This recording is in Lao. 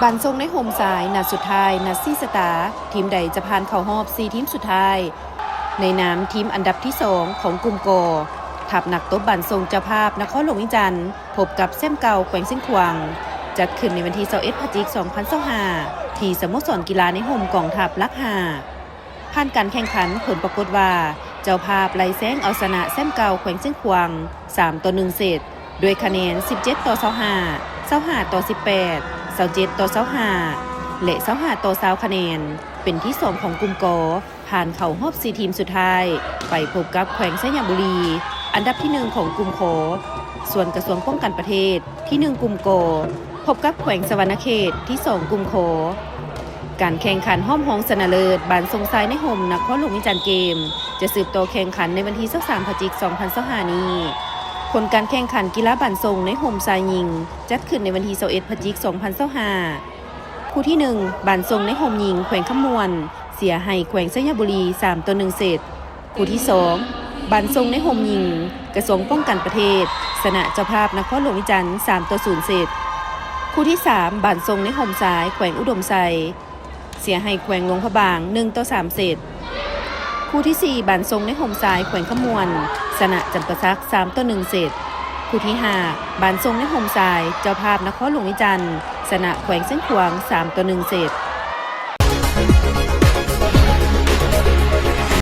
ບານຊົງໃນຮົ່ມຊາຍ ນັດສຸດທ້າຍ ນັດຊີ້ຊະຕາ ທີມໃດຈະຜ່ານເຂົ້າຮອບສີ່ທີມສຸດທ້າຍ. ໃນນາມທີມອັນດັບທີສອງຂອງກຸ່ມ ກ ທັບນັກຕົບບານຊົງເຈົ້າພາບນະຄອນຫຼວງວຽງຈັນ ພົບກັບແຊ້ມເກົ່າແຂວງຊຽງຂວາງ ຈັດຂຶ້ນໃນວັນທີຊາວເອັດ ພະຈິກ ສອງພັນຊາວຫ້າ ທີ່ສະໂມສອນກິລາໃນຮົ່ມກອງທັບຫຼັກຫ້າ. ຜ່ານການແຂ່ງຂັນ ຜົນປາກົດວ່າ ເຈົ້າພາບໄລ່ແຊງເອົາຊະນະແຊ້ມເກົ່າແຂວງຊຽງຂວາງ ສາມຕໍ່ໜຶ່ງເຊັດ ດ້ວຍຄະແນນ ສິບເຈັດຕໍ່ຊາວຫ້າ, ຊາວຫ້າຕໍ່ສິບແປດ, ຊາວເຈັດຕໍ່ຊາວຫ້າ ແລະ ຊາວຫ້າຕໍ່ຊາວຄະແນນ ເປັນທີສອງຂອງກຸ່ມ ກ ຜ່ານເຂົ້າຮອບສີ່ທີມສຸດທ້າຍ ໄປພົບກັບແຂວງໄຊຍະບູລີ ອັນດັບທີໜຶ່ງຂອງກຸ່ມ ຂ. ສ່ວນກະຊວງປ້ອງກັນປະເທດ ທີໜຶ່ງກຸ່ມ ກ ພົບກັບແຂວງສະຫວັນນະເຂດ ທີສອງກຸ່ມ ຂ. ການແຂ່ງຂັນຮອບຮອງຊະນະເລີດ ບານຊົງຊາຍໃນຮົ່ມນະຄອນຫຼວງວຽງຈັນເກມ ຈະສືບຕໍ່ແຂ່ງຂັນໃນວັນທີຊາວສາມ ພະຈິກ ສອງພັນຊາວຫ້ານີ້. ຜົນການແຂ່ງຂັນກິລາບານຊົງໃນຮົ່ມຊາຍຍິງ ຈັດຂຶ້ນໃນວັນທີຊາວເອັດ ພະຈິກ ສອງພັນຊາວຫ້າ. ຄູ່ທີໜຶ່ງ ບານຊົງໃນຮົ່ມຍິງແຂວງຄຳມ່ວນ ເສຍໃຫ້ແຂວງໄຊຍະບູລີ ສາມຕໍ່ໜຶ່ງເຊັດ. ຄູ່ທີສອງ ບານຊົງໃນຮົ່ມຍິງ ກະຊວງປ້ອງກັນປະເທດ ຊະນະເຈົ້າພາບນະຄອນຫຼວງວຽງຈັນ ສາມຕໍ່ສູນເຊັດ. ຄູ່ທີສາມ ບານຊົງໃນຮົ່ມຊາຍແຂວງອຸດົມໄຊ ເສຍໃຫ້ແຂວງຫຼວງພະບາງ ໜຶ່ງຕໍ່ສາມເຊັດ. ຄູ່ທີສີ່ ບານຊົງໃນຮົ່ມຊາຍແຂວງຄຳມ່ວນ ຊະນະຈຳປາສັກ ສາມຕໍ່ໜຶ່ງເຊັດ. ຄູ່ທີຫ້າ ບານຊົງໃນຮົ່ມຊາຍ ເຈົ້າພາບນະຄອນຫຼວງວຽງຈັນ ຊະນະແຂວງຊຽງຂວາງ ສາມຕໍ່ໜຶ່ງເຊັດ.